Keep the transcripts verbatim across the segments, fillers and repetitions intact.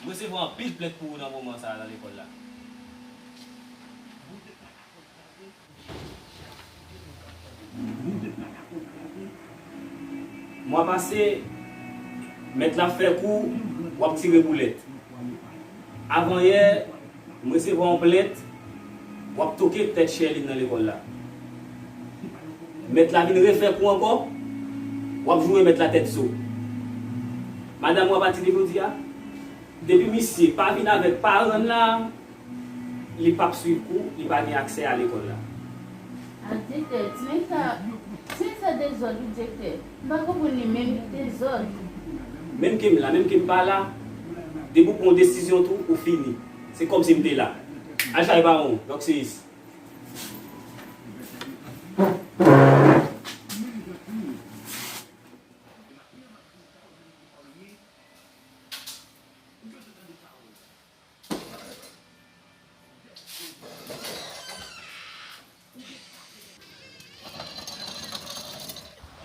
M resevwa anpil plent pou ou nan moman sa a nan lekòl la. Mwa pase, mèt la fè kou, w ap tire boulèt. Avanyè, m resevwa yon plent, w ap toke tèt Sherline nan lekòl la. Mèt la vin refè kou ankò, w ap joure mèt la tèt zo. Madanm ou a pati de jodi a, depi misye pa vin avèk paran l la, li p ap swiv kou, li pa gen aksè a lekòl la. A, direktè, timoun sa, timoun sa dezòd wi, direktè. M pa konprann li menm, li dezòd. Menm ke m la, menm ke m pa la, depi w pran yon desizyon tou, ou fini. Se kòmsi m te la. Al chache paran w, Dokseyis.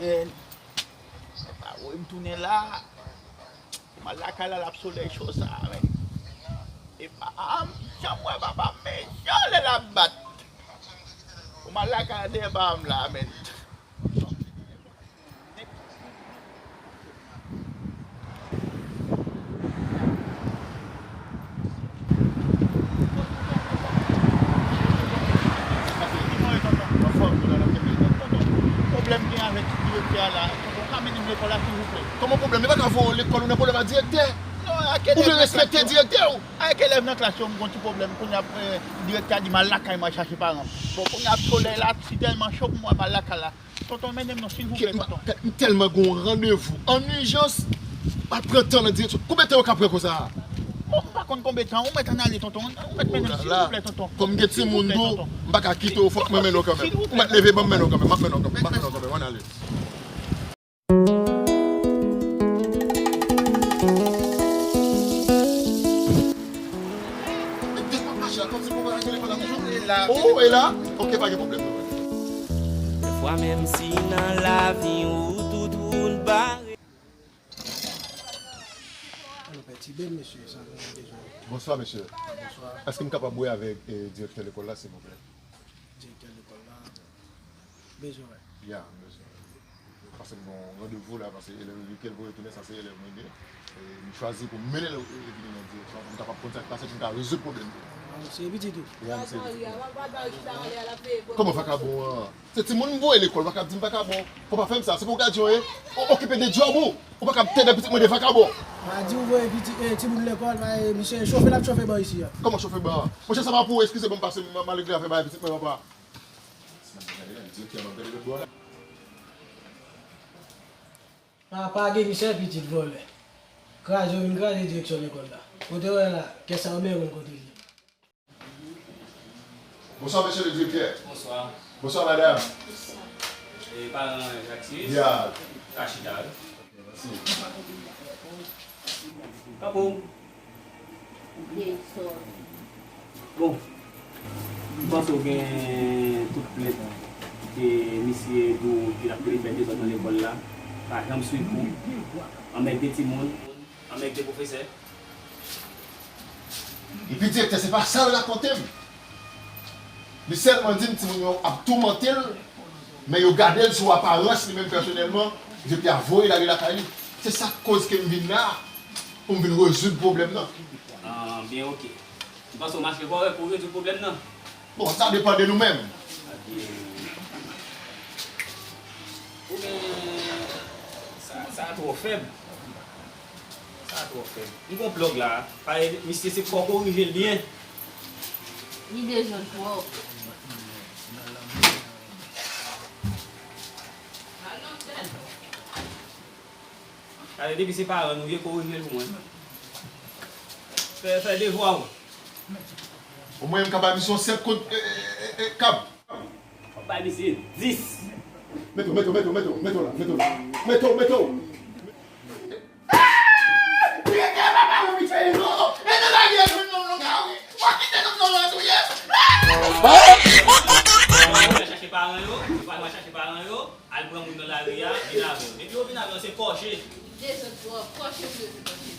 Eh, se pa vre, m tounen la. M al lakay la, l ap solèy cho sa, men. E pa m janm wè papa m mechan lè l ap bat. M al lakay la, dèyè pa m la, men. Pwoblèm gen avèk direktè a la. Tonton, ka mennen m lekòl la, silvouplè? Kòman pwoblèm? Li pa ka voye w lekòl, ou nan pwoblèm ak direktè? Non, ak elèv nan klas yo. Ou dwe respekte direktè ou. Ak elèv nan klas yo, m gon ti pwoblèm. Kounye a, eh, direktè a di m al lakay mwen chache paran m. Bon, kounye a, solèy la si tèlman cho pou mwen, m al lakay la. Tonton, mennen m non, silvouplè, tonton. M tèlman gen yon randevou an ijans, m ap pran tan nan direksyon. Konbyen tan yo ka pran konsa? Bon, m pa konn konbyen tan, ou mèt ann ale, tonton. Ou mèt mennen m, silvouplè, tonton. Kòm m gen timoun tou, m pa ka kite w, fòk mwen mennen w kanmenm. Ou mèt leve ban m mennen w kanmenm, m ap mennen w kanmenm, m ap mennen w kanmenm, ann ale. Ou e la? Ok, pa gen pwoblèm. Dèfwa menm si nan lavi ou tout wout bare. Alo, Pè Tiben, mesye, sa nou bezwen. Bonswa, mesye. Bonswa. Èske m kapab wè avèk, eh, direktè lekòl la, silvouplè? Direktè lekòl la. Bezwen wè. Ya, m bezwen wè. Paske m gen yon randevou la, paske elèv ke l voye tounen, sa se elèv mwen gen. E m chwazi pou m mennen l, e, vini nan direksyon, pou m kapab konn sa k pase, pou m ka rezoud pwoblèm yo. A, misye pitit ou? Ya, misye pitit mwen. Kòman vakabon an? Se timoun m voye lekòl, ou pa ka di m vakabon. Fò pa fè m sa, se pou w gadyen w ye. Ou okipe de djòb ou. Ou pa ka tande pitit mwen de vakabon. Pa di ou voye pitit, eh, timoun lekòl, pa, eh, misye chofe l ap chofe ban isi a. Kòman chofe ban an? Monchè, sa pa pou ou, eskize mwen, m pase m, m al regle afè bagay pitit mwen, papa. Papa gen misye pitit vòlè. Kraze yo vin kraze direksyon lekòl la. Kote w wè la, kè sa yo menm kote l ye. Bonswa, mesye le direktè. Bonswa. Bonswa, madanm. Bonswa. E paran Jaksis? Ya. Ka chita wi. Mèsi. Kanpe w. Bon, m panse w gen tout plent ke misye di w ke l ap vin fè dezòd nan lekòl la, pa janm swiv kou, anmède timoun, anmède pwofesè. Epi direktè, se pa sa l rakonte m. Li sèlman di m timoun yo ap toumante l, men yo gade l sou aparans li menm pèsonèlman, direktè a voye l ale lakay li. Se sa k koz ke m vin la, pou m vin rezoud pwoblèm nan. Ah, byen, ok. M panse w mache kòrèk pou w rezoud pwoblèm nan. Bon, sa depann de nou menm. Ok. Oubyen, sa, sa twò fèb. Sa twò fèb. M gon plòg la. Pale, misye se fò korije l byen. Li dezòd twòp. Ale, depi se paran nou ye, korije l pou mwen. Fè, fè devwa w. Omwen m ka bay misye yon senk kout, e, e, e, e, kab. Bay misye dis. Mete w, mete w, mete w, mete w, mete w la, mete w la. Mete w, mete w. Direktè, papa, ou pitye non. E nan lari a, jwenn non, non, ka wi. W a kite non, non, non, touye. Chache paran yo, chache paran yo. Al pran moun nan lari a, vin avè l. Depi yo vin avè l, se kòche. Dezòd twòp, kòche pou yo vin kòche.